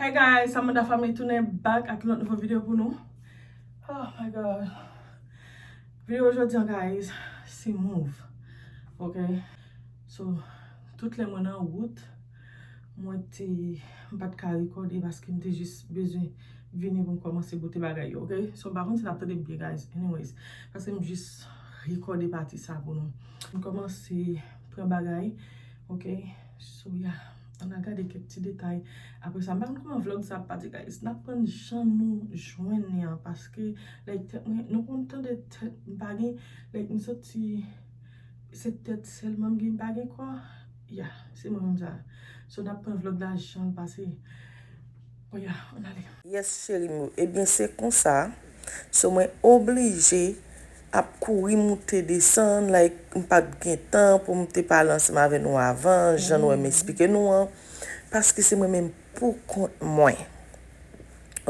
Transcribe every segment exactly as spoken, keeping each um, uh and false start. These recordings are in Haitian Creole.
Hey guys, Samantha Family tounen back ak yon lòt nouvo videyo pou nou. Oh my God. Videyo jodi an, guys, se move. Ok? So, tout lè mwen nan wout, mwen te, m pa t ka rekòde paske m te jis bezwen vini pou m kòmanse bote bagay yo, ok? So, m pa konn si n ap tande m byen, guys. Anyways, paske m jis rekòde pati sa pou nou. M kòmanse pran bagay, ok? So, yeah. Ann al gade kèk ti detay. Apre sa, m pa konn kòman vlog sa ap pati, guys. N ap pran jan nou jwenn li an, paske, like, tèt mwen, nou konn tande tèt m pa gen, like, m santi se tèt sèlman m gen, m pa gen kò. Yeah, se mwen menm sa. So, n ap pran vlog la jan l pase. Oh yeah, ann ale. Yes, cheri m yo. Ebyen, se konsa. So, mwen oblije ap kouri moute desann, like, m pa t gen tan pou m te pale ansanm avè nou avan, jan nou wè m eksplike nou an, paske se mwen menm pou kont mwen.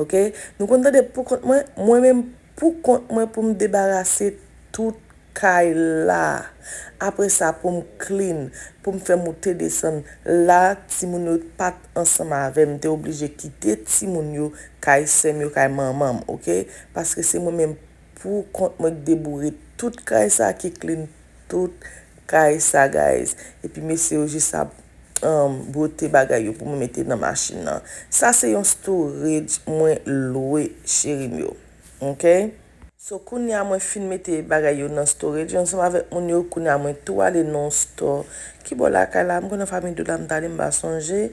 Ok? Nou konn tande pou kont mwen, mwen menm pou kont mwen pou m debarase tout kay la. Apre sa, pou m clean, pou m fè moute desann la, timoun yo pa t ansanm avè m, m te oblije kite timoun yo kay sè m yo, kay manman m, ok? Paske se mwen menm pou kont mwen k deboure tout kay sa, ki clean tout kay sa, guys. Epi mesye yo jis ap, um, bwote bagay yo pou mwen mete nan machin nan. Sa se yon storage mwen lwe, cheri m yo. Ok? So, kounye a mwen fin mete bagay yo nan storage yo ansanm avèk moun yo, kounye a mwen tou ale nan yon store. Ki bò lakay la? M konnen fanmi Doula m t ale, m pa sonje.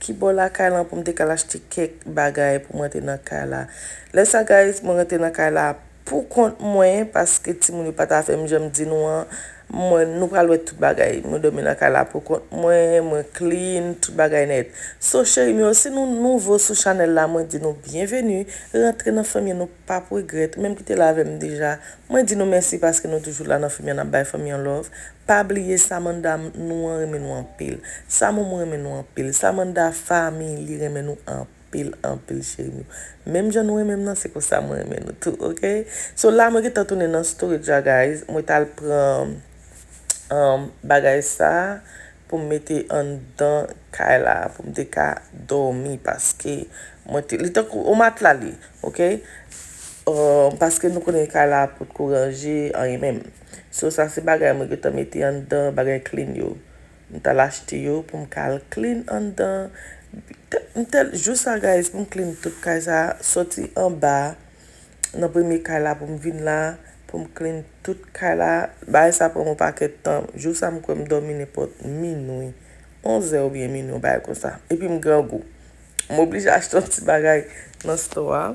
Ki bò lakay lan pou m te ka al achte kèk bagay pou m rantre nan kay la. Lè sa, guys, mwen rantre nan kay la pou kont mwen, paske timoun yo pa ta fè m jan m di nou an. Mwen, nou pral wè tout bagay. Mwen dòmi nan kay la pou kont mwen, mwen clean, tout bagay nèt. So, cheri m yo, si nou nouvo sou chanèl la, mwen di nou byenveni. Rantre nan fanmi an, nou p ap regrèt. Menm ki te la avè m deja, mwen di nou mèsi paske nou toujou la nan fanmi an, n ap bay fanmi an love. Pa bliye Samanda nou an renmen nou anpil. Samou renmen nou anpil. Samanda family renmen nou anpil, anpil, cheri m yo. Menm jan nou renmen m nan, se konsa mwen renmen nou tou, ok? So, la, mwen gentan tounen nan storage la, guys. Mwen t al pran, um, bagay sa pou m mete anndan kay la, pou m te ka dòmi, paske mwen te, li tankou yon matla li, ok? Um, paske nou konnen kay la potko ranje, anyen menm. So, sa se bagay mwen gentan mete anndan, bagay clean yo. M t al achte yo pou m ka al clean anndan. M tèl, jou sa, guys, pou m clean tout kay sa, sòti anba, nan premye kay la pou m vin la, pou m clean tout kay la. Bagay sa pran m yon pakèt tan. Jou sa, m kwè m dòmi nenpòt minwi, onzè oubyen minwi, yon bagay konsa. Epi m grangou. M oblije achte yon ti bagay nan store a.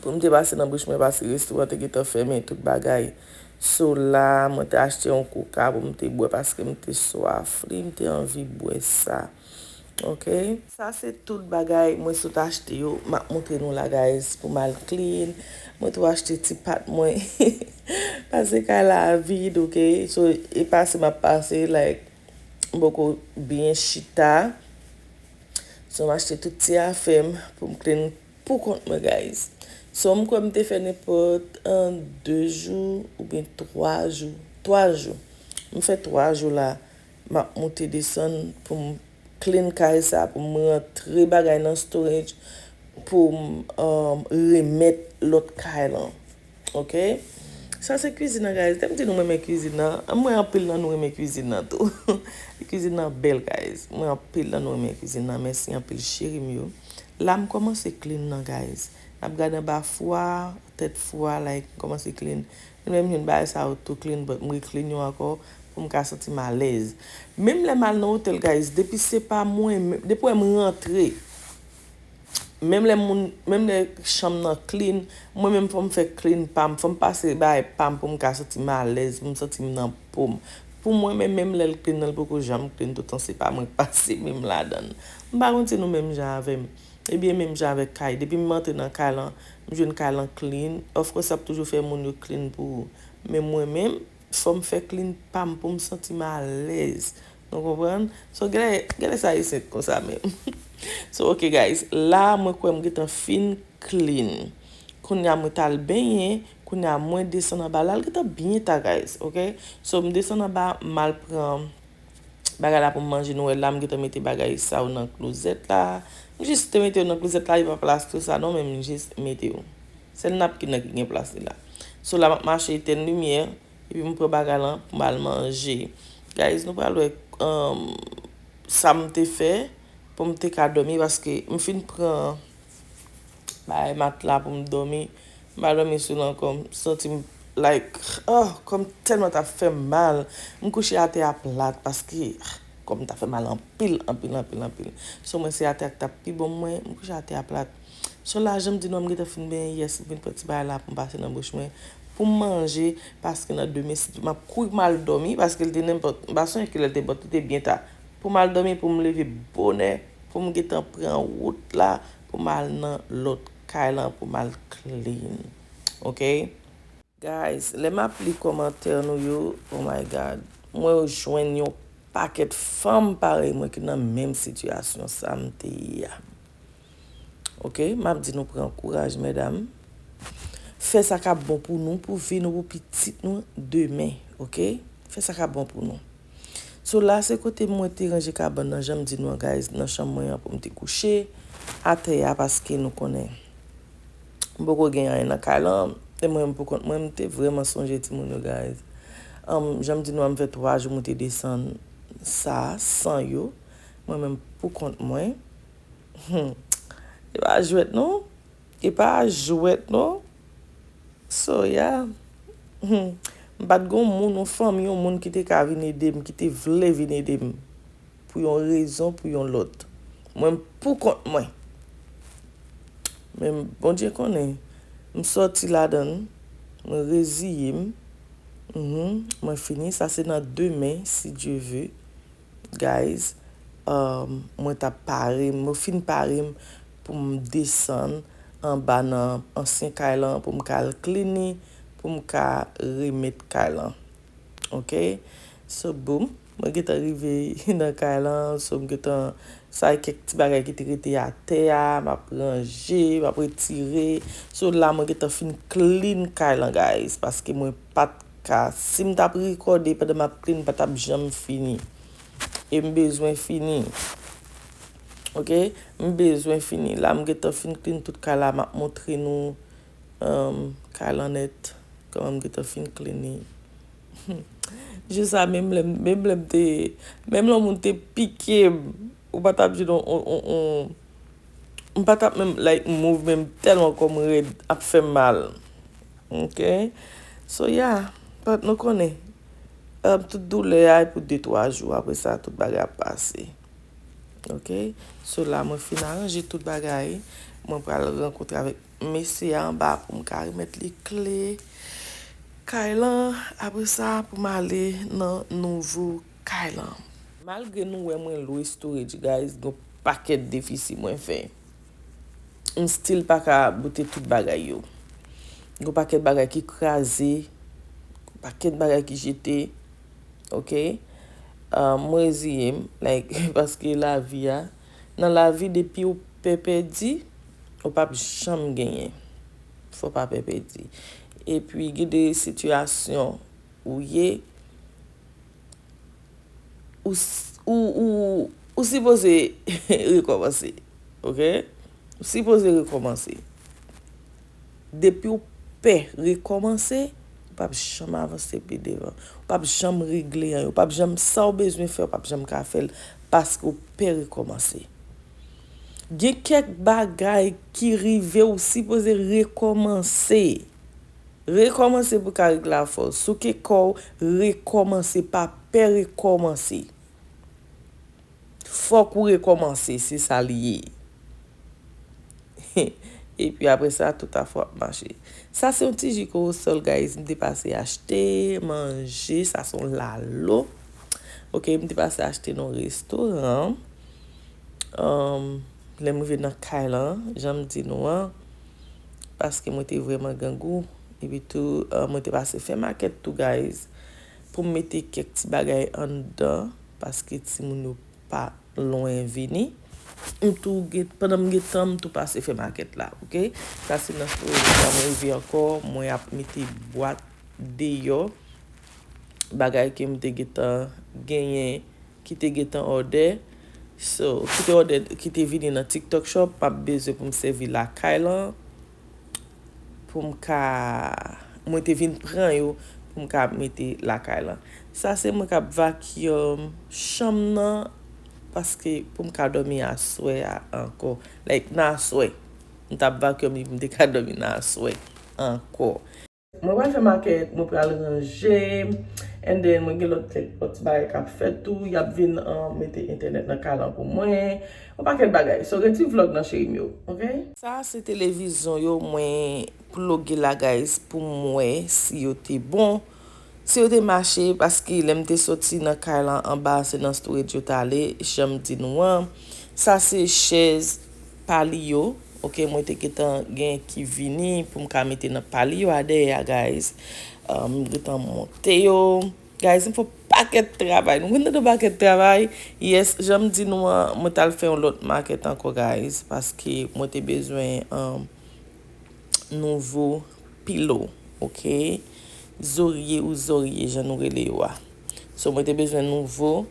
Pou m te pase nan bouch mwen, paske restoran te gentan fèmen, tout bagay. So la, mwen te achte yon koka pou m te bwè, paske m te swaf li, m te anvi bwè sa. Ok? Sa se tout bagay mwen sot achte yo. M ap montre nou la, guys, pou m al clean. Mwen tou achte ti pat mwen. Pase kay la vid, ok? So, e pase m ap pase, like, m poko byen chita. So, m achte tout ti afè m pou m clean pou kont mwen, guys. So, m kwè m te fè nenpòt, an, de jou oubyen twa jou. Twa jou. M fè twa jou la. M ap monte desann pou m clean kay sa, pou m rantre bagay nan storage, pou m, um, remèt lòt kay lan. Ok? Sa se kwizin nan, guys. Lè m di nou m renmen kwizin nan, mwen anpil nan nou renmen kwizin nan tou. Kwizin nan bèl, guys. Mwen anpil nan nou renmen kwizin nan. Mèsi anpil, cheri m yo. La, m kòmanse clean nan, guys. N ap gade anba fou a, tèt fou a, like, m kòmanse clean. Mwen menm jwenn bagay sa yo tou clean, but m re-clean yo ankò pou m ka santi m alèz. Menm lè m al nan otèl, guys, depi se pa mwen, depi wè m rantre, menm lè moun, menm lè chanm nan clean, mwen menm fò m fè clean pa m, fò m pase bagay pa m pou m ka santi m alèz, pou m santi m nan po m. Pou mwen menm, menm lè l clean nan, l poko janm clean toutan, se pa mwen k pase menm ladan l. M pa konn si nou menm jan avè m. Ebyen, menm jan avèk kay. Depi m antre nan kay lan, m jwenn kay lan clean. Of course, y ap toujou fè moun yo clean pou ou. Men mwen menm, fò m fè clean pa m pou m santi m alèz. Nou konprann? So, gade, gade sa Ayisyen konsa menm. So, ok, guys. La, mwen kwè m gentan fin clean. Kounye a, mwen t al benyen. Kounye a, mwen desann anba. La, l gentan byen ta, guys. Ok? So, m desann anba, m al pran bagay la pou m manje. Nou wè la, m gentan mete bagay sa yo nan klozèt la. M jis te mete yo nan klozèt la, li pa plas tou sa non, men m jis mete yo. Sèl napkin nan ki gen plas li la. So la, m ap mache etèn limyè, epi m pran bagay lan pou m al manje. Guys, nou pral wè, um, sa m te fè pou m te ka dòmi, paske m fin pran bagay matla pou m dòmi. M pa dòmi sou l ankò. M santi m, like, oh, kò m tèlman t ap fè m mal. M kouche atè a plat paske, ah, kò m t ap fè m mal anpil, anpil, anpil, anpil. So, mwen se atè a k t ap pi bon mwen. M kouche atè a plat. So, la, jan m di nou, m gentan fin benyen, yes, m vin pran ti bagay la pou m pase nan bouch mwen. Pou m manje, paske nan demen, si m ap kouri pou m al dòmi, paske l te nenpòt, m pa sonje kilè l te, but li te byen ta. Pou m al dòmi, pou m leve bonè, pou m gentan pran wout la, pou m al nan lòt kay lan, pou m al clean. Ok? Guys, lè m ap li kòmantè nou yo, oh my God, mwen jwenn yon pakèt fanm parèy mwen ki nan menm sitiyasyon sa m te ye a. Ok, m ap di nou pran kouraj, medam. Fè sa k ap bon pou nou, pou vi nou, pou pitit nou demen. Ok? Fè sa k ap bon pou nou. So la, se kote mwen te ranje kabann nan, jan m di nou an, guys, nan chanm mwen an pou m te kouche atè a, paske nou konnen m poko gen anyen nan kay lan. E mwen menm pou kont mwen, m te vrèman sonje timoun yo, guys. Um, jan m di nou an, m fè twa jou mwen te desann sa, san yo. Mwen menm pou kont mwen. Hmm. E pa jwèt non. E pa jwèt non. So, yeah. Hmm. M pa t gon moun, yon fanmi, yon moun ki te ka vin ede m, ki te vle vin ede m. Pou yon rezon, pou yon lòt. Mwen pou kont mwen. Men Bondye konnen. M sòti ladan l. Mwen reziye m. Mhm. Mwen fini. Sa se nan demen, si Dye ve. Guys, um, mwen t ap pare m, mwen fin pare m pou m desann anba nan ansyen kay lan, pou m ka al clean li, pou m ka remet kay lan. Ok? So, boom, mwen gentan rive nan kay lan, so m gentan, sa e kèk ti bagay ki te rete atè a, m ap ranje, m ap retire. So, la, mwen gentan fin clean kay lan, guys, paske mwen pa t ka, si m t ap rekòde pandan m ap clean, pa t ap janm fini. E m bezwen fini. Ok? M bezwen fini. La, m gentan fin clean tout kay la. M ap montre nou, um, kay lan nèt. Kòman m gentan fin clean li. Jou sa, menm lè m, menm lè m te, menm lè yon moun te pike m, ou pa t ap jwenn yon, yon, yon, yon, m pa t ap menm, like, move, men m tèlman kò m rèd, ap fè m mal. Ok? So, yeah. But nou konnen, um, tout doulè a e pou de twa jou. Apre sa, tout bagay ap pase. Ok? So, la, mwen fin aranje tout bagay. Mwen pral rankontre avèk mesye a anba pou m ka remèt li kle kay lan. Apre sa, pou m ale nan nouvo kay lan. Malgre nou wè mwen lwe storage, guys, gon pakèt defisi mwen fè. M still pa ka boute tout bagay yo. Gon pakèt bagay ki kraze, gon pakèt bagay ki jete. Ok? Ah, m reziye m, like, paske lavi a, nan lavi, depi w pè pèdi, ou p ap janm genyen. Fò w pa pè pèdi. Epi, gen de sitiyasyon ou ye, ou, s- ou, ou, ou sipoze rekòmanse. Ok? Ou sipoze rekòmanse. Depi w pè rekòmanse, ou p ap janm avanse pi devan. Ou p ap janm regle anyen. Ou p ap janm, sa w bezwen fè, ou p ap janm ka fè l paske w pè rekòmanse. Gen kèk bagay ki rive, ou sipoze rekòmanse. Rekòmanse pou ka regle afè w. Souke kò w, rekòmanse, pa pè rekòmanse. Fòk ou rekòmanse, se sa li ye. Epi apre sa, tout afè w ap mache. Sa se yon ti ji kowosòl, guys. M te pase achte manje, sa se yon lalo. Ok, m te pase achte nan yon restoran. Um, lè m rive nan kay lan, jan m di nou an, paske mwen te vrèman grangou. Epi tou, um, mwen te pase fè makèt tou, guys, pou m mete kèk ti bagay anndan, paske timoun yo pa lwen vini. M tou gen, pandan m gen tan, m tou pase fè makèt la, ok? Sa se nan storage la, mwen rive ankò, mwen ap mete bwat deyò, bagay ke m te gentan genyen, ki te gentan òdè. So, ki te òdè, ki te vini nan TikTok Shop, m ap bezwen pou m sèvi lakay lan. Pou m ka, mwen te vin pran yo, pou m ka mete lakay lan. Sa se mwen k ap vacuum chanm nan, paske pou m ka dòmi aswè a ankò. Like, nan aswè. M t ap vacuum li pou m te ka dòmi nan aswè ankò. Mwen pral fè makèt, mwen pral ranje, and then mwen gen lòt kèk lòt ti bagay k ap fèt tou, y ap vin, uh, mete entènèt nan kay lan pou mwen, yon pakèt bagay. So, ret swiv vlog nan, cheri m yo, oke? Sa se televizyon yo, mwen ploge la, guys, pou m wè si yo te bon, si yo te mache, paske lè m te soti nan kay lan anba, se nan storage yo t ale, jan m di nou an. Sa se chèz pa li yo, oke, mwen te gentan gen ki vini pou m ka mete nan pa li yo a dèyè a, guys. Uh, m gentan monte yo. Guys, m fè yon pakèt travay. Nou konn tande yon pakèt travay? Yes, jan m di nou an, mwen t al fè yon lòt makèt ankò, guys, paske mwen te bezwen, um, nouvo pilo, oke? Zorye ou zòrye, jan nou rele yo a. So, mwen te bezwen nouvo,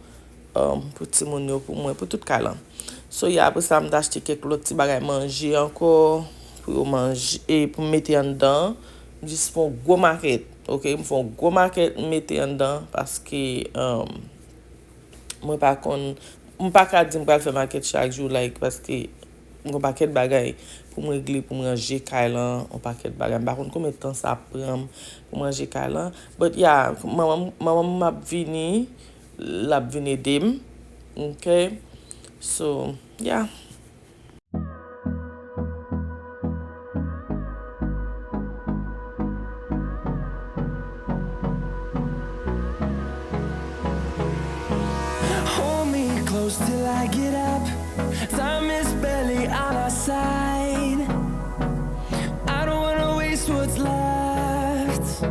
um, pou timoun yo, pou mwen, pou tout kay lan. So, yeah, apre sa, m t achte kèk lòt ti bagay manje ankò, pou yo manje, e pou m mete anndan, jis fè yon gwo makèt, oke? M fè yon gwo makèt, m mete anndan, paske, um, mwen pa konn, m pa ka di m pral fè makèt chak jou, like, paske m gen yon pakèt bagay pou m regle, pou m ranje kay lan, yon pakèt bagay. M pa konn konbyen tan sa ap pran m pou m ranje kay lan. But yeah, manman m, manman m ap vini, l ap vin ede m. Oke? So, yeah. Hold me close till I get up. Time is barely on our side. I don't wanna waste what's left.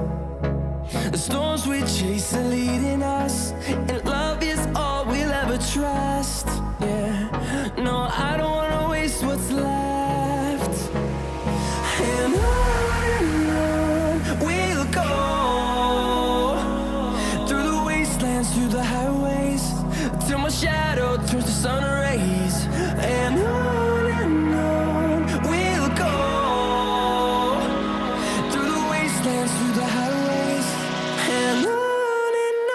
The storms we chase are leading us, and love is all we'll ever trust. Yeah, no, I don't wanna waste what's left. And on and on we'll go, through the wastelands, through the highways, till my shadow turns to sun rays. And on and on we'll go, through the wastelands, through the highways, and on and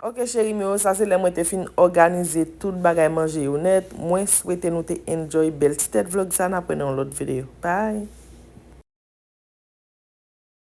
Ok cheri m yo, sa se lè mwen te fin òganize tout bagay manje yo nèt. Mwen swete nou te enjoy bèl ti tèt vlog sa, n ap wè nan yon lòt videyo. Bye.